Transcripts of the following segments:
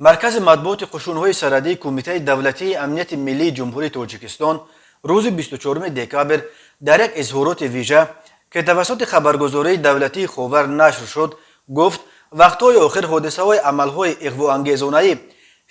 Маркази матбуоти қушунҳои сарҳадии Кумитаи давлатии амнияти миллии Ҷумҳурии Тоҷикистон рӯзи 24 декабр дар як изҳороти вижа, ки тавассути хабаргузории давлатии «Ховар» нашр шуд, гуфт: вақтҳои охир ҳодисаҳои амалҳои иғвоангезонаи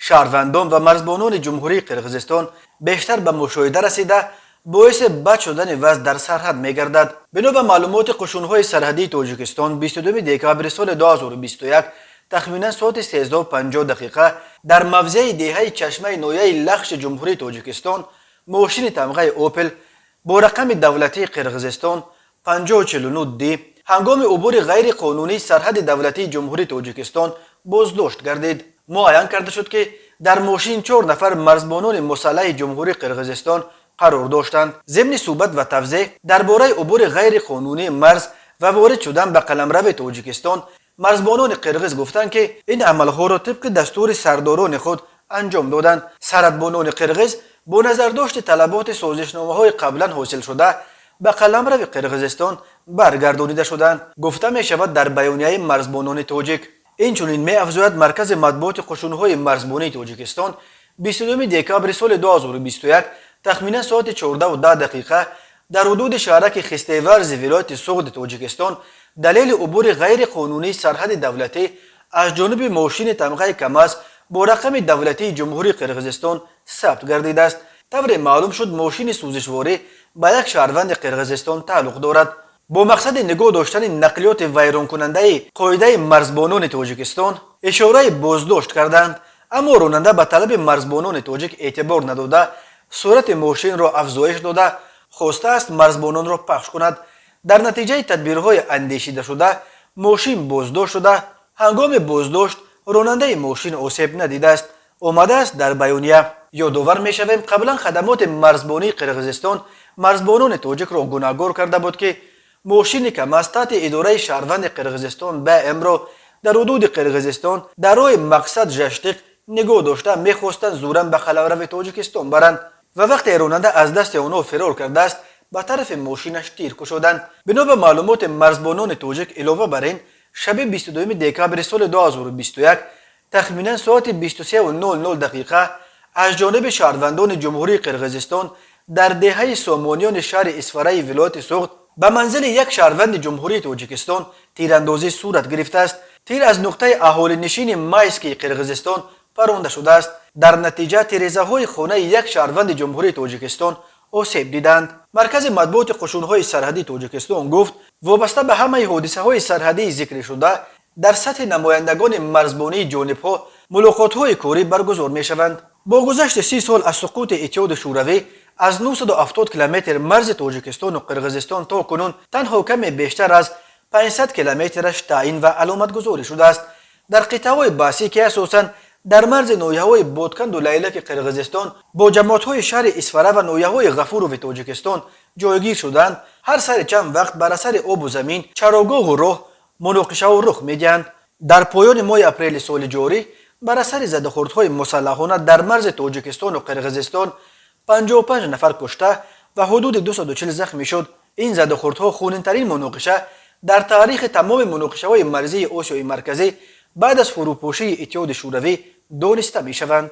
шаҳрвандон ва марзбонони Ҷумҳурии Қирғизистон бештар ба мушоҳида расида, боиси бад шудани вазъ дар сарҳад мегардад. Бино ба маълумоти қушунҳои сарҳадии Тоҷикистон, 22 декабри соли 2021 тахминан соати 13:50 дақиқа дар мавзеи деҳаи Чашмаи ноҳияи Лахши Ҷумҳурии Тоҷикистон мошини тамғаи «Опел» бо рақами давлатии Қирғизистон 5049 д ҳангоми убури ғайриқонунии сарҳади давлатии Ҷумҳурии Тоҷикистон боздошт гардид. Муайян карда шуд, ки дар мошин чор нафар марзбонони мусаллаҳи Ҷумҳурии Қирғизистон қарор доштанд. Зимни суҳбат ва тавзеҳ дар бораи убури ғайриқонунии марз ва ворид шудан ба қаламрави Тоҷикистон, марзбонони қирғиз гуфтанд, ки ин амалҳоро тибқи дастури сардорони худ анҷом доданд. Сарҳадбонони қирғиз бо назардошти талаботи созишномаҳои қаблан ҳосилшуда ба қаламрави Қирғизистон баргардонида шуданд, гуфта мешавад дар баёнияи марзбонони тоҷик. Инчунин, меафзояд маркази матбуоти қушунҳои марзбонии Тоҷикистон, 22 декабри соли 2021 тахминан соати 14:10 дақиқа дар ҳудуди шаҳраки Хистеварзи вилояти Суғди Тоҷикистон далели убури ғайриқонунии сарҳади давлатӣ аз ҷониби мошини тамғаи «Камаз» бо рақами давлатии Ҷумҳурии Қирғизистон сабт гардидааст. Тавре маълум шуд, мошини сӯзишворӣ ба як шаҳрванди Қирғизистон тааллуқ дорад. Бо мақсади нигоҳ доштани нақлиёти вайронкунандаи қоидаи марзбонони Тоҷикистон ишораи боздошт карданд, аммо ронанда ба талаби марзбонони тоҷик эътибор надода, суръати мошинро афзоиш дода, хостааст марзбононро пахш кунад. Дар натиҷаи тадбирҳои андешидашуда мошин боздошт шуда, ҳангоми боздошт ронандаи мошин осеб надидааст, омадааст дар баёния. Ёдовар мешавем, қаблан хадамоти марзбонии Қирғизистон марзбонони тоҷикро гунаҳгор карда буд, ки мошини «Камаз» таҳти идораи шаҳрванди Қирғизистон БМ-ро дар ҳудуди Қирғизистон дар роҳи Мақсад Жаштиқ нигоҳ дошта, мехостанд зӯран ба қаламрави Тоҷикистон баранд ва вақте ронанда аз дасти онҳо фирор кардааст, ба тарафи мошинаш тир кушоданд. Бино ба маълумоти марзбонони тоҷик, илова бар ин, шаби 22 декабри соли 2021 тахминан соати 23:00 дақиқа аз ҷониби шаҳрвандони Ҷумҳурии Қирғизистон дар деҳаи Сомониёни шаҳри Исфараи вилояти Суғд ба манзили як шаҳрванди Ҷумҳурии Тоҷикистон тирандозӣ сурат гирифтааст. Тир аз нуқтаи аҳолинишини Майскии Қирғизистон паронда шудааст. Дар натиҷа тирезаҳои хонаи як шаҳрванди Ҷумҳурии Тоҷикистон осеб диданд. Маркази матбуоти қушунҳои сарҳадии Тоҷикистон гуфт: вобаста ба ҳамаи ҳодисаҳои сарҳадии зикршуда дар сатҳи намояндагони марзбонии ҷонибҳо мулоқотҳои корӣ баргузор мешаванд. Бо гузашти 30 сол аз суқути Иттиҳоди Шӯравӣ, аз 970 километр марзи Тоҷикистону Қирғизистон то кунун танҳо каме бештар аз 500 километраш таъин ва аломатгузорӣ шудааст. Дар қитъаҳои баҳсӣ, ки асосан дар марзи ноҳияҳои Ботканду Лайлаки Қирғизистон бо ҷамоатҳои шаҳри Исфара ва ноҳияҳои Ғафурови Тоҷикистон ҷойгир шуданд, ҳар сари чанд вақт бар асари обу замин, чарогоҳу роҳ муноқишаҳо рух медиҳанд. Дар поёни моҳи апрели соли ҷорӣ бар асари задухӯрдҳои мусаллаҳона дар марзи Тоҷикистону Қирғизистон 55 нафар кушта ва ҳудуди 240 захмӣ шуд. Ин задухӯрдҳо хунинтарин муноқиша дар таърихи тамоми муноқишаҳои марзии Осиёи Марказӣ баъд аз фурӯпошии Иттиҳоди Шӯравӣ дониста мешаванд.